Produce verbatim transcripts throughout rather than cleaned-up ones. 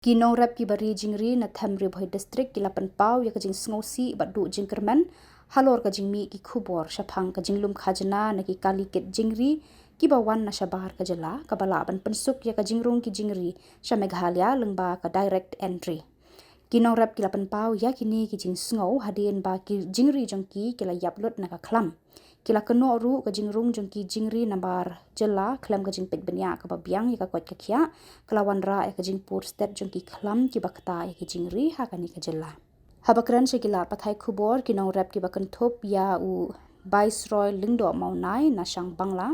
Ki nongrep kiba ri jingri na Them Ri Bhoi District ki la pynpaw ïa ka jingsngewsih bad duh jingkyrmen halor ka jingmih ki khubor shaphang ka jinglum khajna na ki kali kit jingri kiba wan na shabar ka jylla, kaba lah ban pynsuk ïa ka jingrung ki jingri sha Meghalaya lyngba ka direct entry. Ki nongrep ki la pynpaw ïa kine ki jingsngew hadien ba ki jingri jong ki ki la ïap lut na ka khlam. Ki la kynnoh ruh ka jingrung jong ki jingri nabar jylla khlem ka jingpeit bniah kaba biang ïa ka koit ka khiah, ka la wanrah ïa ka jingpur stet jong ki khlam kiba ktah ïa ki jingri ha kane ka jylla. Haba kren sha ki lad pathai khubor, ki nongrep kiba kynthup ïa u Viceroy Lyngdoh Mawnai na Shangbangla,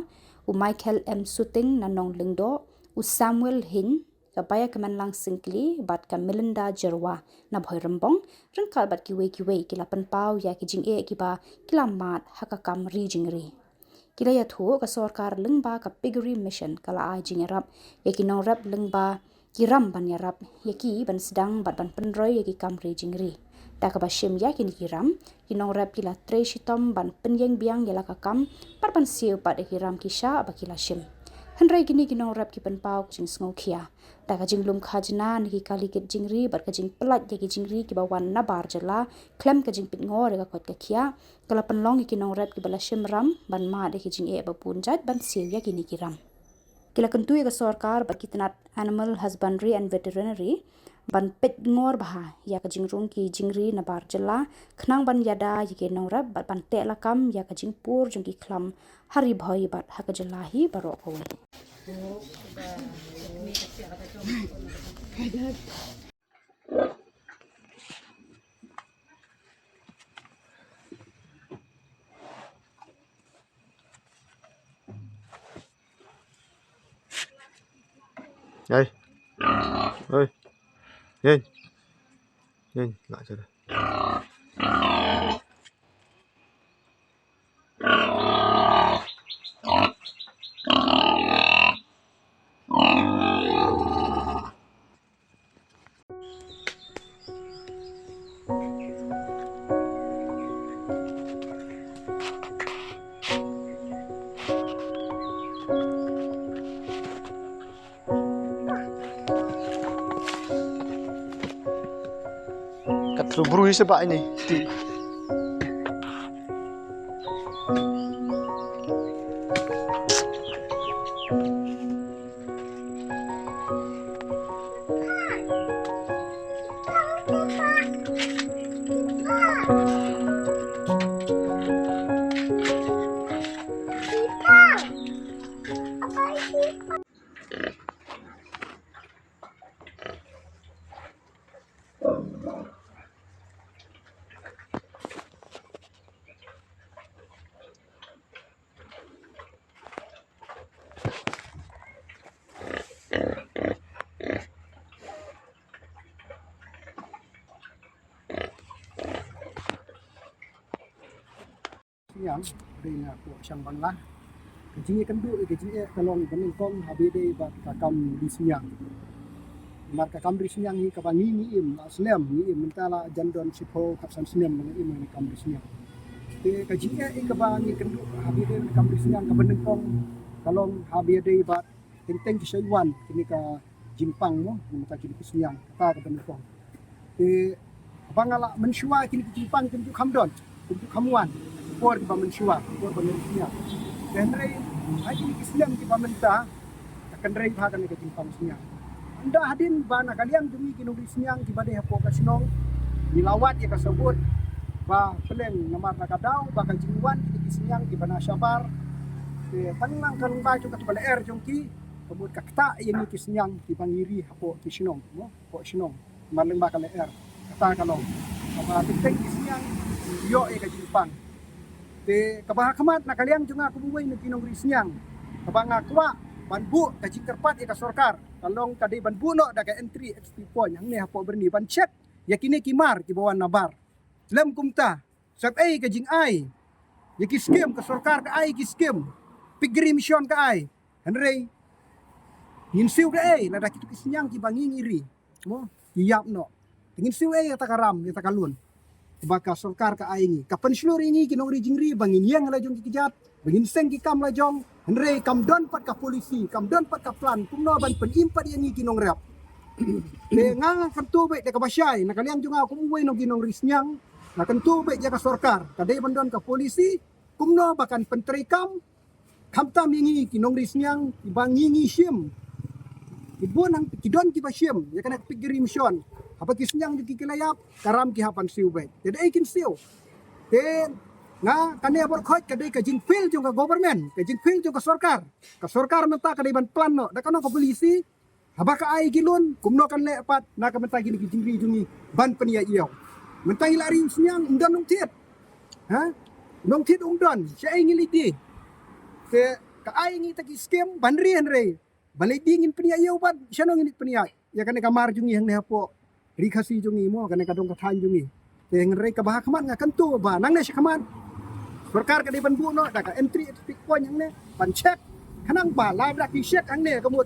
u Michael M Suting na Nonglyngdoh, u Samuel Hing, ka Baiakmenlang Syngkli bad ka Melinda Jyrwa na Bhoirymbong, ryngkat bad kiwei kiwei, ki la pynpaw ïa ki jingeh kiba ki la mad ha ka kam ri jingri. Ki la ïathuh ka sorkar lyngba ka Piggery Mission ka la ai jingïarap ïa ki nongrep lyngba ki ram ban ïarap ïa ki ban sdang bad ban pynroi ïa ki kam ri jingri. Da kaba shim ïa kine ki ram, ki nongrep ki la trei shitom ban pynïeng biang ïa la ka kam bad ban siew pat ïa ki ram ki shah ba ki la shim. Hynrei kine ki nongrep ki pynpaw ka jingsngewkhia. Da ka jinglum khajna na ki kali kit jingri bad ka jingpyllait ïa ki jingri kiba wan nabar jylla khlem ka jingpynngor ïa ka koit ka khiah, ka la pynlong ïa ki nongrep kiba la shim ram ban mad ïa ki jingeh ba bun jait ban siew ïa kine ki ram. Ki la kyntu ïa ka sorkar bad ki tnat Animal Husbandry and Veterinary ban peit ngor bha ïa ka jingrung ki jingri nabar jylla, khnang ban ïada ïa ki nongrep bad ban teh lakam ïa ka jingpur jong ki khlam ha Ri Bhoi bad ha ka jylla hi baroh kawei. Hey. Hey. Hey. Hey, nak cara. Kat lu bru hi sebab ini. Ti. Sniang, ri nga ko Shang Bangla. Ka jingïakynduh, ka jingeh ka long ba nyngkong ha ba ïadei bad ka kam ri sniang. Namar ka kam ri sniang hi kaba ngi ngi im, la slem ngi im mynta la jan don shiphew khatsan snem ngi im ha ka kam ri sniang. Te ka jingeh kaba ngi kynduh ha ba ïadei bad ka kam ri sniang kaba nyngkong ka long ha ba ïadei bad teng teng ki shaiwan kine ka jingpang mo, kine ka jingpang sniang, kata kaba nyngkong. Te haba nga la mynshuwa kine ki jingpang kim ju kham don, kim ju kham wan por kiba mynshuwa, por ba mynshuwa. Te hynrei ha kine ki snem kiba mynta ka kynrei bha kane ka jingpang sniang. Ynda hadien ba na ka liang jong ngi ki nongri sniang kiba dei hapoh ka shnong, ngi la wad ïa ka sabut ba pylleng namar na ka daw ba ka jingwan kine ki sniang kiba na shabar. Te tang lang ka lyngba jong kata ka lyer jong ki, ka mut ka ktah ïa ngi ki sniang kiba ngi ri hapoh ki shnong mo, hapoh shnong. Namar lyngba ka lyer, kata ka long kaba teng teng ki sniang ïoh ïa ka jingpang. Te kaba ha khmat na ka liang jong nga kum uwei na ki nongri sniang, kaba nga kwah ban buh ka jingkyrpad ïa ka sorkar, ka long ka dei ban buh noh da ka entry exit point hangne hapoh Byrni ban check ïa kine ki mar kiba wan nabar. Lem kumta, sep ei ka jingai ïa ki skim, ka sorkar ka ai ki skim, Piggery Mission ka ai. Hynrei ngin siew da ei lada kitu ki sniang kiba ngi ngi ri mo, ki ïap noh? Te ngin siew ei ïa ta ka ram, ïa ta ka lun ba ka sorkar ka ai ngi? Ka pynshlur ïa ngi ki nongri jingri ba ngin ïeng la jong ki kjat, ba ngin seng ki kam la jong. Hynrei kam don pat ka policy, kam don pat ka plan kumno ban pynim pat ïa ngi ki nongrep. Te nga nga kyntu beit da kaba shai na ka liang jong nga kum uwei na ki nongri sniang, nga kyntu beit ïa ka sorkar ka dei ban don ka polisi kumno ba kan pyntreikam khamtam ïa ngi ki nongri sniang kiba ngi ngi shim. Ki bun hangta ki don kiba shim ïa kane ka piggery mission. Haba ki sniang jong ki ki la ïap, ka ram ki hap ban siew beit. Te da ei kin siew? Te nga, kane baroh khoit ka dei ka jingfail jong ka government, ka jingfail jong ka sorkar. Ka sorkar mynta ka dei ban plan noh da kano ka polisi, haba ka ai ki loan, kumno kan leh pat na ka bynta kine ki jingri jong ngi ban pynïaid ïew. Mynta ngi la ri sniang, ym don nongthied. Ha? Nongthied ym don, shaei ngi leit die? Te ka ai ngi ta ki skim ban ri, hynrei ban leit die ngin pynïaid ïew pat, shano ngin leit pynïaid? Ïa kane ka mar jong ngi hangne hapoh Ri Khasi jong ngi mo, kane ka dong ka thaiñ jong ngi. Te hynrei kaba ha khmat nga kyntu ba nangne sha khmat sorkar ka dei ban buh noh da ka entry exit point hangne ban check, khnang ba lada ki shet hangne ka mut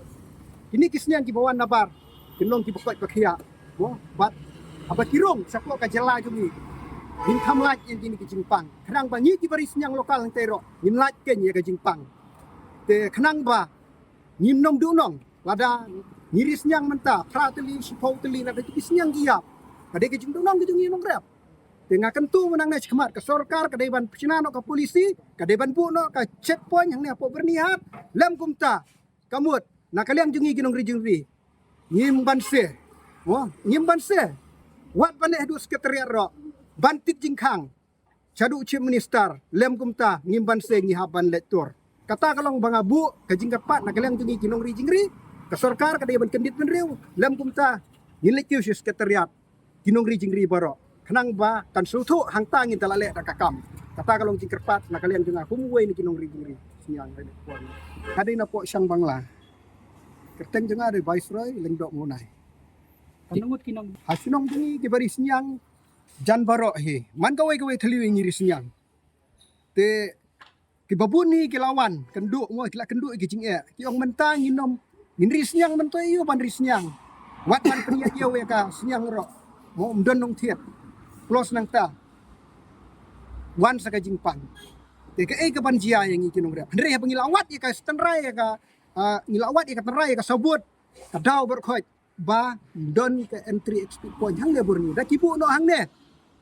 kine ki sniang kiba wan nabar kin long kiba koit ba khiah mo, bad haba ki rung shapoh ka jylla jong ngi, ngin kham lait ïa kine ki jingpang, khnang ba ngi kiba ri sniang local hangtei ruh ngin lait kein ïa ka jingpang. Te khnang ba ngim nang duhnong, lada ngi ri sniang mynta phra tylli, shiphew tylli, lada ki sniang ki ïap, ka dei ka jingduhnong ka jong ngi nongrep. Te nga kyntu mynta nangne sha khmat ka sorkar ka dei ban pynshna noh ka polisi, ka dei ban buh noh ka checkpoint hangne hapoh Byrnihat. Lem kumta ka mut na ka liang jong ngi ki nongri jingri, ngim banse. Mo, ngim banse. Wat ban leh haduh Secretariat ruh ban tip jingkhang shaduh Chief Minister, lem kumta ngim banse, ngi hap ban leit tur. Kata ka long ba nga buh ka jingkyrpad na ka liang jong ngi ki nongri jingri, ka sorkar ka dei ban kyndit bynriew. Lem kumta ngin leit kiew sha Secretariat ki nongri jingri baroh, khnang ba kan sngewthuh hangta ngin da la leh da ka kam. Kata ka long jingkyrpad na ka liang jong nga kum uwei na ki nongri jingri sniang. Nga dei napoh Shangbangla. Kyrteng jong nga dei Viceroy Lyngdoh Mawnai. Ka ngut ki nong ha shnong jong ngi kiba ri sniang jan baroh hi, man kawei kawei thliew ngi ri sniang. Te kiba bun hi ki la wan kynduh mo, ki la kynduh ïa ki jingeh, ki ong mynta ngin ym, ngin ri sniang mynta, ïoh ban ri sniang. Wat ban pynïaid ïew ïa ka sniang ruh mo, ym don nongthied. Plus nangta wan sa ka jingpang. Te kaei ka ban jia ïa ngi ki nongrep? Hynrei haba ngi la wad ïa ka tynrai, ïa ka, ah, ngi la wad ïa ka tynrai, ïa ka sabut, ka daw baroh khoit ba don ka entry exit point hangne Byrnihat, da ki buh noh hangne.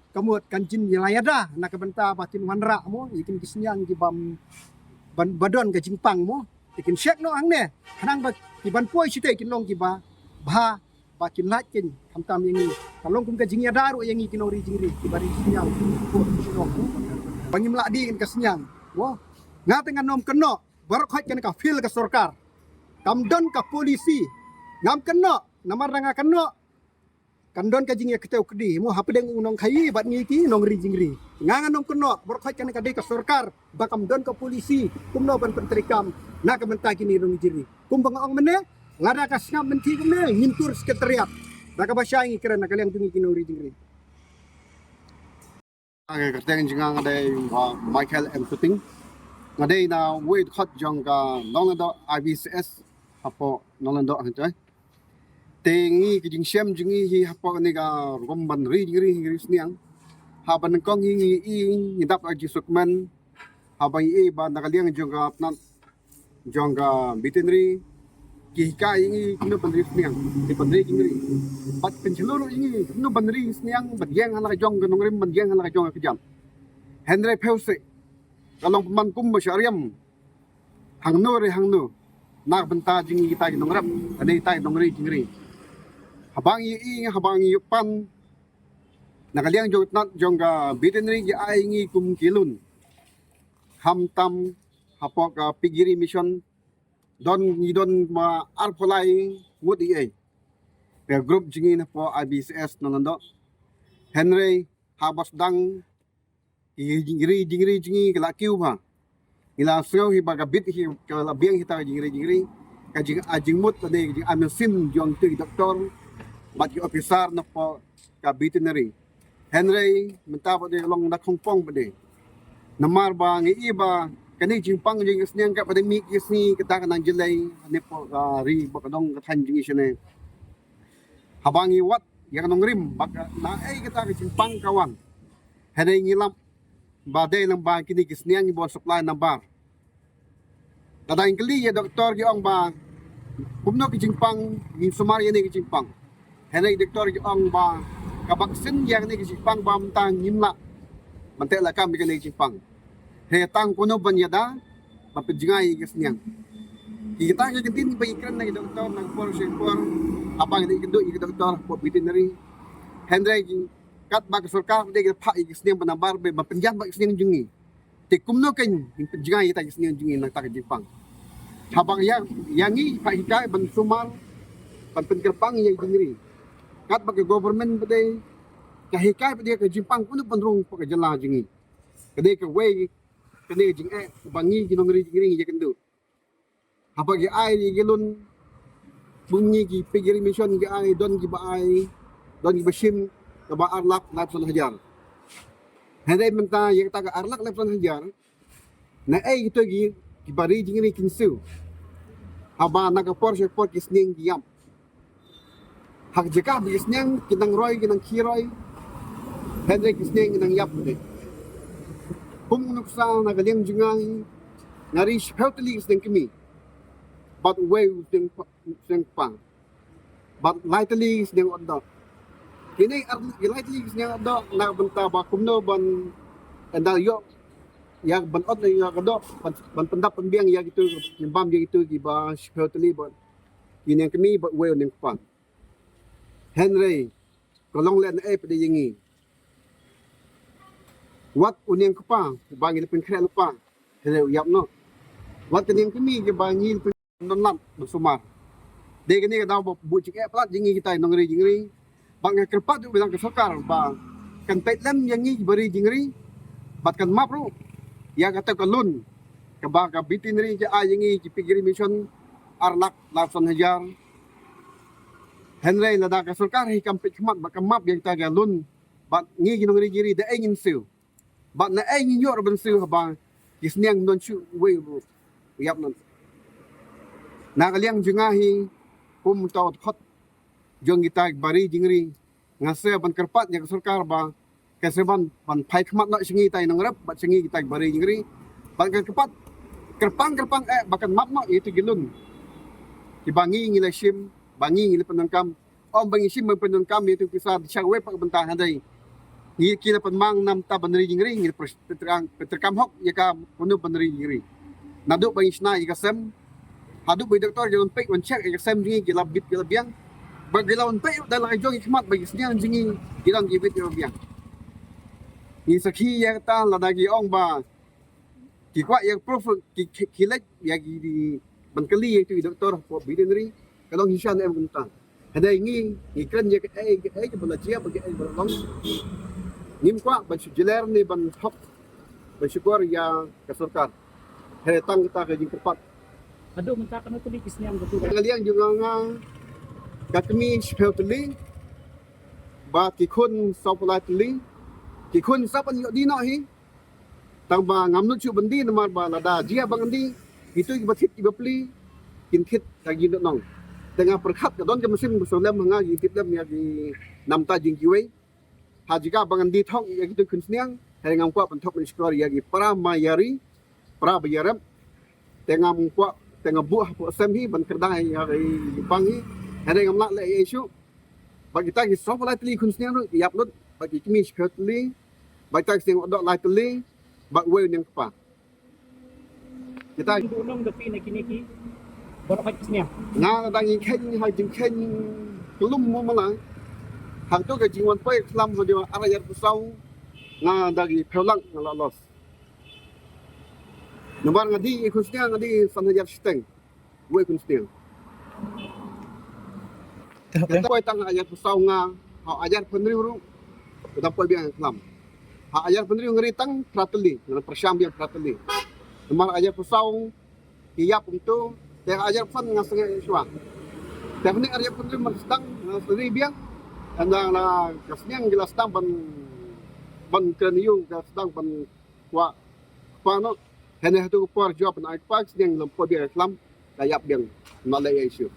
Ka mut kan jin ïa la ïada na ka bynta ba kin wanrah mo ïa kin ki sniang ki bam ban ba don ka jingpang mo, te kin check noh hangne, khnang ba ki ban poi shatei kin long kiba bha, ba kin lait kein khamtam ïa ngi. Ka long kum ka jingïada ruh ïa ngi ki nongri jingri kiba ri sniang, ba ngim lah die ïa ka sniang mo. Nga te ngan ym kynnoh, baroh khoit kane ka fail ka sorkar. Kam don ka polisi. Ngam kynnoh, namar da nga kynnoh kan don ka jingïakynduh kti mo hapdeng u nongkhaïi bad ngi ki nongri jingri. Nga ngan ym kynnoh, baroh khoit kane ka dei ka sorkar ba kam don ka polisi kumno ban pyntreikam na ka bynta kine ki nongri jingri. Kumba nga ong mynne, lada ka sngap mynthi kumne, ngin tur Secretariat. Da kaba shai ngi kren na ka liang jong ngi ki nongri jingri. Ka kyrteng jong nga nga dei, uh, Michael M Suting. Nga dei na uwei u dkhot jong ka Nonglyngdoh I B C S hapoh Nonglyngdoh hangtei. Te ngi ki jingshem jong ngi hi hapoh kane ka rukom ban ri jingri, ri sniang. Haba nyngkong hi ngi i, ngi dap ka jingsngewkmen. Haba ngi i ba na ka liang jong ka tnat jong ka veterinary ki hikai ïa ngi kumno ban ri sniang, ki ban ri jingri. Bad pynshlur ïa ngi kumno ban ri sniang, ban ïeng ha la ka jong ka nongrim, ban ïeng ha la ka jong ka kjat. Hynrei phew seh ka long pynban kum ba shah riam hangno re hangno na ka bynta jong ngi kita ki nongrep, kane kita ki nongri jingri. Haba ngi i, haba ngi ïoh pan na ka liang jong tnat jong ka veterinary ki ai ïa ngi kum ki loan. Khamtam hapoh ka piggery mission don, ngi don ma arphew lai ngut ïa ei. Ka group jong ngi na hapoh I B C S Nonglyngdoh. Hynrei haba sdang ki jingri, jingri jong ngi ki la kiew bha. Ngi la sngew hi ba ka bit hi ka la biang hi ta ka jingri, jingri. Ka jing, ah, jingmut lane ka jing, ah, machine jong ki doktor bad ki officer na hapoh ka veterinary. Hynrei mynta pat de long da khongpong pat de. Namar ba ngi i ba kane jingpang jong ka sniang ka pat de mih ki sngi kata ka nang jlei ne hapoh ka ri ba ka dong ka thaiñ jong ngi shane. Haba ngi wad ïa ka nongrim ba ka na ei kata ka jingpang ka wan. Hynrei ngi lap ba dei lang ba kine ki sniang ngi bun supply nabar. Lada ngi kylli ïa doktor ki ong ba kumno ki jingpang, ngi sumar ïa ne ki jingpang. Hynrei ki doktor ki ong ba ka vaccine ïa kane ka jingpang ba mynta ngim lah ban teh lakam ïa kane ka jingpang. Hynrei tang kumno ban ïada ban pynjngai ïa ka sniang. Kita ki kyntien ba ngi kren na ki doktor na ka por sha ka por, haba ngi dei kynduh ïa ki doktor hapoh veterinary. Hynrei ki katba ka sorkar dei ka phah ïa ka sniang ban nabar ban pynjngai ïa ka sniang jong ngi. Te kumno kein ngin pynjngai ïa ka sniang jong ngi na kata ka jingpang. Haba ïa, ïa ngi phah hikai ban sumar ban pynkyrpang ïa ka jingri. Katba ka government ba dei ka hikai ba dei ka jingpang kumno ban rung hapoh ka jylla jong ngi. Ka dei kawei, ka dei ka jingeh ba ngi ki nongri jingri ngi ïakynduh. Haba ki ai ïa ki loan, bun ngi ki piggery mission ki ai, don kiba ai, don kiba shim kaba ar lak laiphew san hajar. Hynrei mynta ïa kata ka ar lak laiphew san hajar, naei kito ki, kiba ri jingri kin siew haba na ka por sha ka por ki sniang ki ïap? Ha ka jaka ba ki sniang ki nang roi, ki nang khie roi, hynrei ki sniang ki nang ïap. Kum u nuksa na ka liang jong nga hi, nga ri shiphew tylli ki sniang kmie bad uwei u sniang pa, sniang kpa, bad lai tylli ki sniang ot doh. Kine ar, ki lai tylli ki sniang ot doh na ka bynta ba kumno ban ynda ïoh ïa ban ot ïa ka doh, ban, ban pyndap pynbiang ïa kito, ki bam ïa kito kiba shiphew tylli bad ki sniang kmie bad uwei u sniang kpa. Hynrei ka long lehnohei pat ïa ngi. Wat u sniang kpa uba ngi la pynkhreh lypa, hynrei u ïap noh. Wat ka sniang kmie kaba ngi la pyn-, don lad ban sumar. Dei kane ka daw ba buh jingeh palat ïa ngi kita ki nongri jingri. Bad nga kyrpad ruh ba dang ka sorkar ba kan peit lem ïa ngi kiba ri jingri bad kan map ruh ïa kata ka loan kaba ka veterinary ka ai ïa ngi ki piggery mission ar lak laiphew san hajar. Hynrei lada ka sorkar hi kam peit khmat bad kam map ïa kata ka loan, bad ngi ki nongri jingri da ei ngin siew? Bad naei ngin ïoh ruh ban siew haba ki sniang don shuh uwei ruh u ïap noh? Na ka liang jong nga hi, kum uta u dkhot jong kita kiba ri jingri, nga sngew ban kyrpad ïa ka sorkar ba kan sa ban, ban phai khmat noh sha ngi kita ki nongrep bad sha ngi kita kiba ri jingri. Bad kan kyrpad kyrpang kyrpang eh ba kan map noh ïa kito ki loan kiba ngi ngi la shim, ba ngi ngi la pyndonkam. Ym ba ngi shim ban pyndonkam ïa kito ki pisa da shah kawei pat ka bynta, hynrei ngi ki la pynmang na ka bynta ban ri jingri, ngi la pynter-, pynter-, pynterkam hok ïa ka kumno ban ri jingri. Naduh ba ngi shna ïa ka sem, haduh ba ki doktor ki la wan peit wan check ïa ka sem jong ngi, ki la bit ki la biang. Ba ki la wan peit da la ka jong ki khmat ba ki sniang jong ngi ki don ki bit ki la biang. Ngi sakhi ïa kata, lada ki ong ba ki kwah ïa ka proof, ki, ki, ki leit ïa ki di ban kylli ïa ki doktor hapoh veterinary, ka long shisha ne em kumta. Hynrei ngi, ngi kren ïa kaei kaei kaba la jia bad kaei ba la long. Ngim kwah ban shu jler ne ban thok ban shukor ïa ka sorkar. Hynrei tang kata ka jingkyrpad. Haduh mynta katno tylli ki sniang katu? Ka liang jong nga, nga ka kmie shiphew tylli bad ki khun sawphew lai tylli. Ki khun sa ban ïoh die noh hi. Tang ba ngam nud shuh ban die namar ba lada jia ba ngan die, kito kiba thied kiba plie kin thied ha ki jingdon nong. Te nga pyrkhat ka don ka mynsiem ba shu lem ha nga, ki tip lem ïa ki namta jong kiwei. Ha jaka ba ngan die thok ïa kito ki khun sniang, hynrei ngam kwah ban thok ban shukor ïa ki para ba ïa ri, para ba ïa rep. Te ngam kwah, te nga buh hapoh sem hi ban kyrdan ïa ki pang hi. Hynrei ngam lah leh ei ei shuh. Bad kita ki sawphew lai tylli khun sniang ruh ki ïap lut, bad ki kmie shiphew tylli, bad kita ki sniang ot doh lai tylli, bad uwei u sniang kpa. Kita ki buh nong da phi na kine ki baroh pat ki sniang. Nga la dang ïa kheiñ ha jingkheiñ klum mo mala. Hangto ka jingwan poi khlam ha dei ar hajar phew saw, nga da ki phew lak nga la loss. Namar nga die ïa khun sniang nga die san hajar shiteng. Wei khun sniang. Te hap, eh? Poi tang ha hajar phew saw nga, ha hajar phew hynriew ruh ka dang poi biang khlam. Ha hajar phew hynriew nga ri tang phra tylli, nga pyrshang biang phra tylli. Namar hajar phew saw ki ïap kumto, te ha hajar phew san nga sangeh shuwa. Te hangne hajar phew hynriew man sdang, nga sdang biang. Ynda la ka sniang ki la sdang ban, ban kren ïa u, ka sdang ban kwah kpa noh. Hynrei hato ka por jop ban ai kpa, ka sniang lam poi biang khlam, ka ïap biang. Nga leh ei ei shuh.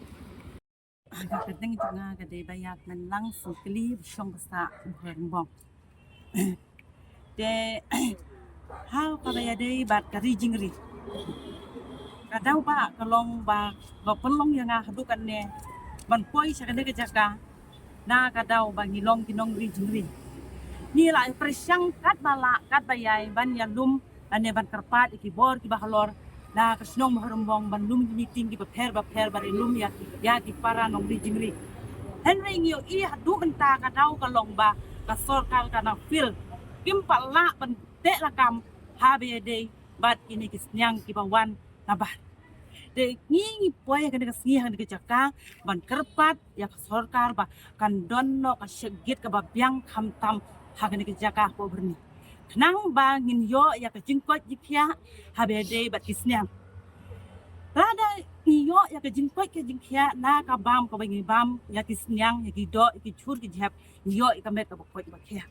Ka kyrteng jong nga ka dei Baïakynlang Sukli, ba shong ba sah Umryngbong. Te ha kaba ïadei bad ka ri jingri, ka daw ba ka long ba, ba pynlong ïa nga haduh katne ban poi sha kane ka jaka. Na ka daw ba ngi long ki nongri jingri, ngi la pyrshang katba lah katba ïai ban ïalum lane ban kyrpad ïa ki bor kiba halor na ka shnong Bharumbong ban lum ki meeting kiba pher ba pher ban ïalum ïa ki, ïa ki para nongri jingri. Hynrei ngi ïohi haduh mynta ka daw ka long ba ka sorkar ka nang fail, kim pat lah ban teh lakam haba ïadei bad kine ki sniang kiba wan nabar. Te ngi ngi poi ha kane ka sngi ha kane ka jaka ban kyrpad ïa ka sorkar ba kan don noh ka shakjit kaba biang khamtam ha kane ka jaka hapoh Byrni, khnang ba ngin ïoh ïa ka jingkoit jingkhiah haba ïadei bad ki sniang. Lada ngi ïoh ïa ka jingkoit ka jingkhiah na ka bam kaba ngi bam ïa ki sniang, ïa ki doh, ïa ki jhur ki jhep, ngi ïoh ïa ka met kaba koit ba khiah.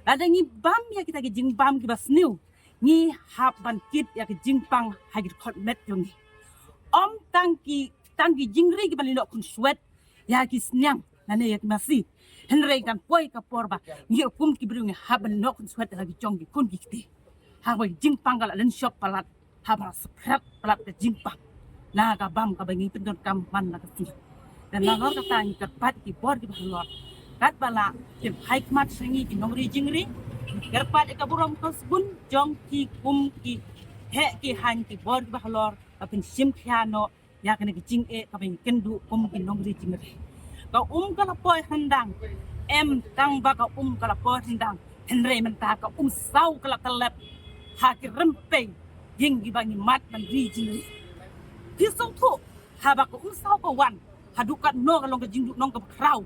Lada ngi bam ïa kita ki jingbam kiba sniew, ngi hap ban kit ïa ka jingpang ha ki dkhot met jong ngi. Ym tang ki, tang ki jingri kiba lyngngoh khunswet ïa ki sniang lane ïa ki masi, hynrei kan poi ka por ba ngi kum ki briew ngi hap ban lyngngoh khunswet ïa la ki jong ki khun ki kti. Haba ka jingpang ka la lynshop palat, haba la sphriat palat ka jingpang na ka bam kaba ngi pyndonkam man la ka sngi. Te nalor kata ngi kyrpad ki bor kiba halor, katba lah, kim phai khmat sha ngi ki nongri jingri. Ngi kyrpad ïa ka burom ka sbun jong ki kum ki heh ki haiñ, ki bor kiba halor, ba pynshim khia noh ïa kane ka jingeh kaba ngi kynduh kum ki nongri jingri. Ka um ka la poi ryndang, em tang ba ka um ka la poi ryndang, hynrei mynta ka um saw ka la tyllep ha ki rympei ïing kiba ngi mad ban ri jingri. Phi sngewthuh, haba ka um saw ka wan, haduh katno ka long ka jingduhnong kaba khraw,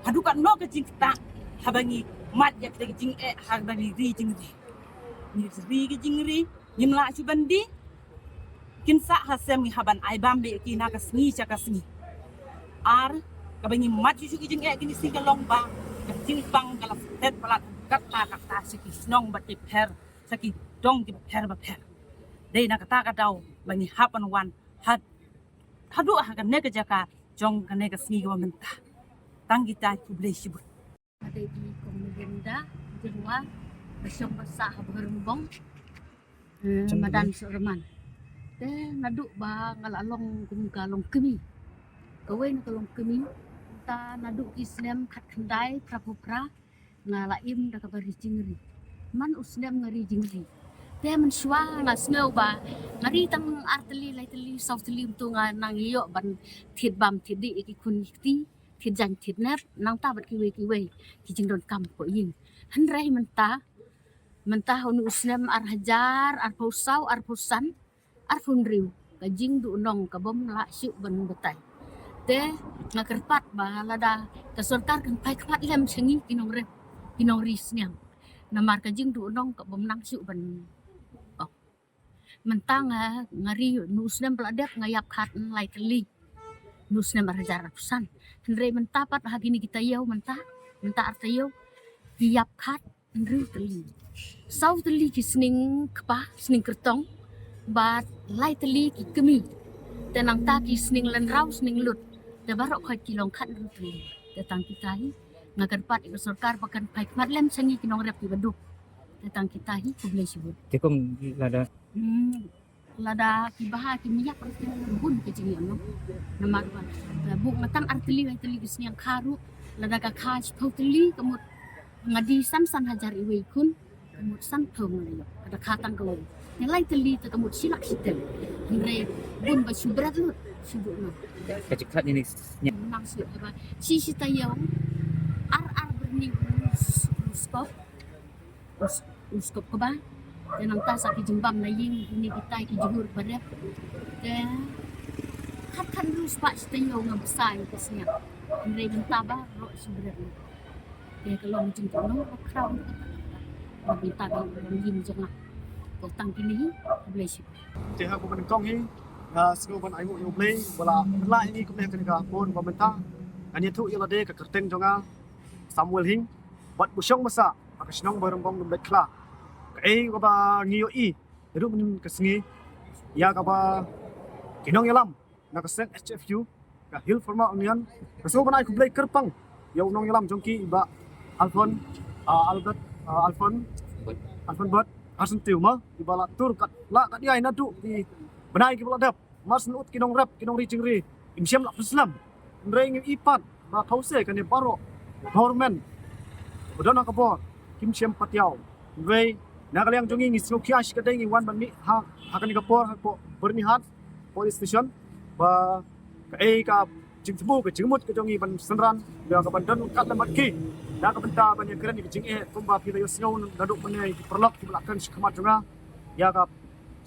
haduh katno ka jingktah haba ngi mad ïa kata ka jingeh haba ngi ri jingri. Ngi ri ka jingri, ngim lah shuh ban die. Kin sah ha sem ngi hap ban ai bam beit ïa ki na ka sngi sha ka sngi. Ar kaba ngi mad shuh shuh ki jingeh kine sngi ka long ba ka jingpang ka la stet palat katta katta sha ki shnong bad ki pher, sha ki dong kiba pher ba pher. Dei na kata ka daw ba ngi hap ban wan ha, haduh ha kane ka jaka jong kane ka sngi kaba mynta. Tang kita, khublei shibun. Nga dei i Kong Melinda Jyrwa, ba shong ba sah ha Bharumbong, eh, madan Sohryman. Te naduh ba nga la long kum ka longkmie, kawei na ka longkmie, mynta naduh ki snem khatkhyndai phraphew phra nga la im da kaba ri jingri. Man u snem nga ri jingri, te mynshuwa nga sngew ba nga ri tang ar tylli, lai tylli, saw tylli, mynta nga nang ïoh ban thied bam thied dih ïa ki khun ki kti, thied jaiñ thied nep, nangta bad kiwei kiwei ki jingdonkam hapoh ïing. Hynrei mynta, mynta ha une u snem ar hajar arphew saw, arphew san, arphew hynriew, ka jingduhnong ka bym lah shuh ban batai. Te nga kyrpad ba lada ka sorkar kan phai khmat lem sha ngi ki nongrep, ki nongri sniang. Namar ka jingduhnong ka bym nang shuh ban, oh. Mynta nga, nga ri, une u snem ba la dep nga ïap khad lai tylli, une u snem ar hajar arphew san. Hynrei mynta pat ha kine ki taïew mynta, mynta ar taïew, ki ïap khad hynriew tylli. Saw tylli ki sning kpa, sning kyrtong, bad lai tylli ki kmie. Te nangta ki sning lynraw, sning lut, te baroh khoit ki long khad hynriew tylli. Te tang kita hi, nga kyrpad ïa ka sorkar ba kan phai khmat lem sha ngi ki nongrep kiba duk. Te tang kita hi, khublei shibun. Te kong, lada Hmm, lada kiba ha ki miak ruh te bun ka jingïalam. Namar ba, eh, bun nga tang ar tylli, lai tylli ki sniang kha ruh, lada ka kha shiphew tylli, ka mut nga die san, san hajar iwei i khun, ka mut sanphew nga la ïoh. Ka da kha tang kawei, te lai tylli te ka mut shi lak shitel. Hynrei bun ba shu bret lut, shu duh lut. Ka jingkhat ïa kine ki sniang. Nang shu, ba shi, shi taïew ar, ar byrni u s-, u skop. U s-, u skop kba. Te nangta sa ki jingbam na ïing, kine kita ki jhur ba rep. Te khat khat hynriew spah shi taïew nga bsa ïa ka sniang. Hynrei mynta baroh shu bret. Te ka long jingduhnong ba khraw. Ba mynta ka long ïing jong nga. Te tang kine hi, khublei shibun. Te ha kaba nyngkong hi, nga sngew ban ainguh ïa U Blei ba la pynlah ïa ngi kumne ha kane ka por ba mynta. Ngan ïathuh ïa lade, ka kyrteng jong nga Samuel Hing, bad ba shong ba sah ha ka shnong Bharumbong Lumbeit Khla. Kaei kaba ngi ïohi naduh mynnin ka sngi, ïa kaba ki nongïalam na ka seng H F U, ka Hill Farmer Union, ka sngewbha ban ai khublei kyrpang ïa u nongïalam jong ki, i Bah Alphon, ah, Albert, ah, Alphon, Alphon Bert Harsentiew ma, iba la tur kat, la kat ïai naduh ki bnai kiba la dep. Mar shen ut ki nongrep, ki nongri jingri, im shym la pynslem. Hynrei ngi i pat Ba kawse kane baroh government ba don ha ka bor kim shem patiaw. Wei na ka liang jong ngi ngi sngewkhia shi katdei ngi wan ban mih ha ha kane ka por ha Byrnihat police station ba kaei ka jingthmu ka jingmut ka jong ngi ban synran ïa ka ban don kat lambat ki na ka bynta ban ïakren ïa ka jingeh kumba phi la ïohsngew naduh mynne ki paralok kiba la kren shakhmat jong nga ïa ka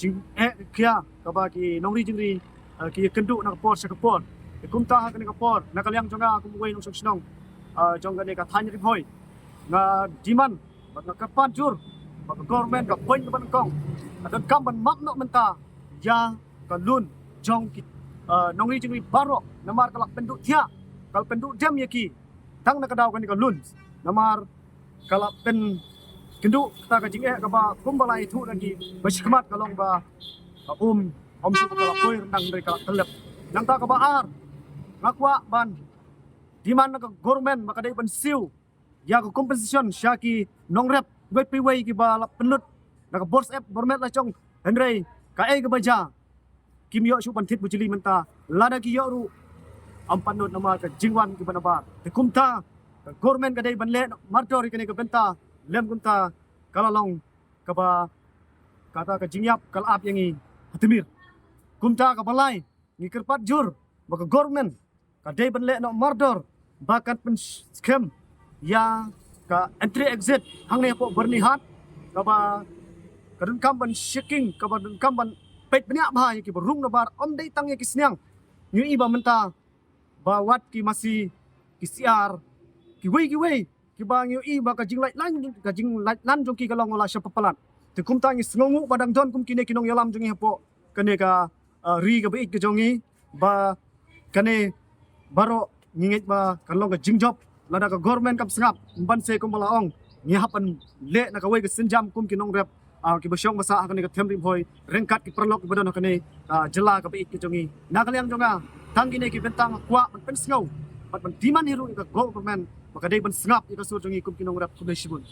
jingeh khia kaba ki nongri jingri ki ïakynduh na ka por sha ka por. Te kumta ha kane ka por na ka liang jong nga kum uwei nongshong shnong jong kane ka thaiñ Ri Bhoi nga demand bad nga kyrpad jur ba ka government ka pyn ka ban kong ka donkam ban map noh mynta ïa ka lun jong ki nongri jingri baroh namar ka la pynduh thiah ka la pynduh dem ïa ki tang na ka daw kane ka lun namar ka la pynkynduh kata ka jingeh kaba kumba la ïathuh na ki ba shakhmat ka long ba ka um um shu ka la poi ryndang hynrei ka la tyllep. Nangta kaba ar nga kwah ban demand na ka government ba ka dei ban siew ïa ka compensation sha ki nongrep wei pa wei kiba la pynlut na ka bor sep bor met la jong hynrei kaei kaba jia kim ïoh shuh ban thied bujli mynta lada ki ïoh ruh ym pat nud namar ka jingwan kiba nabar. Te kumta ka government ka dei ban leh mardor ïa kane ka bynta lem kumta ka la long kaba kata ka jingïap ka la ap ïa ngi ha tmier. Kumta kaba lai ngi kyrpad jur ba ka government ka dei ban leh noh mardor ba kan pynskhem ïa ka entry exit hangne hapoh Byrnihat kaba ka donkam ban checking kaba donkam ban peit bniah bha ïa kiba rung nabar ym dei tang ïa ki sniang. Ngi i ba mynta ba wat ki masi ki siar kiwei kiwei kiba ngi i ba ka jinglait lan ka jinglait lan jong ki ka long la sha palat. Te kumta ngi sngewnguh ba dang don kum kine ki nongïalam jong ngi hapoh kane ka ri kaba ïeit ka jong ngi ba kane baroh ngi ngeit ba kan long ka jingjop lada ka government kam sngap ban se kumba la ong ngi hap ban leh na kawei ka sienjam kum ki nongrep kiba shong ba sah ha kane ka them Ri Bhoi ryngkat ki paralok kiba don ha kane ka jylla kaba ïeit ka jong ngi. Na ka liang jong nga tang kine ki bynta nga kwah ban pynsngew bad ban demand hi ruh ïa ka government ba ka dei ban sngap ïa ka sur jong ngi kum ki nongrep. Khublei shibun.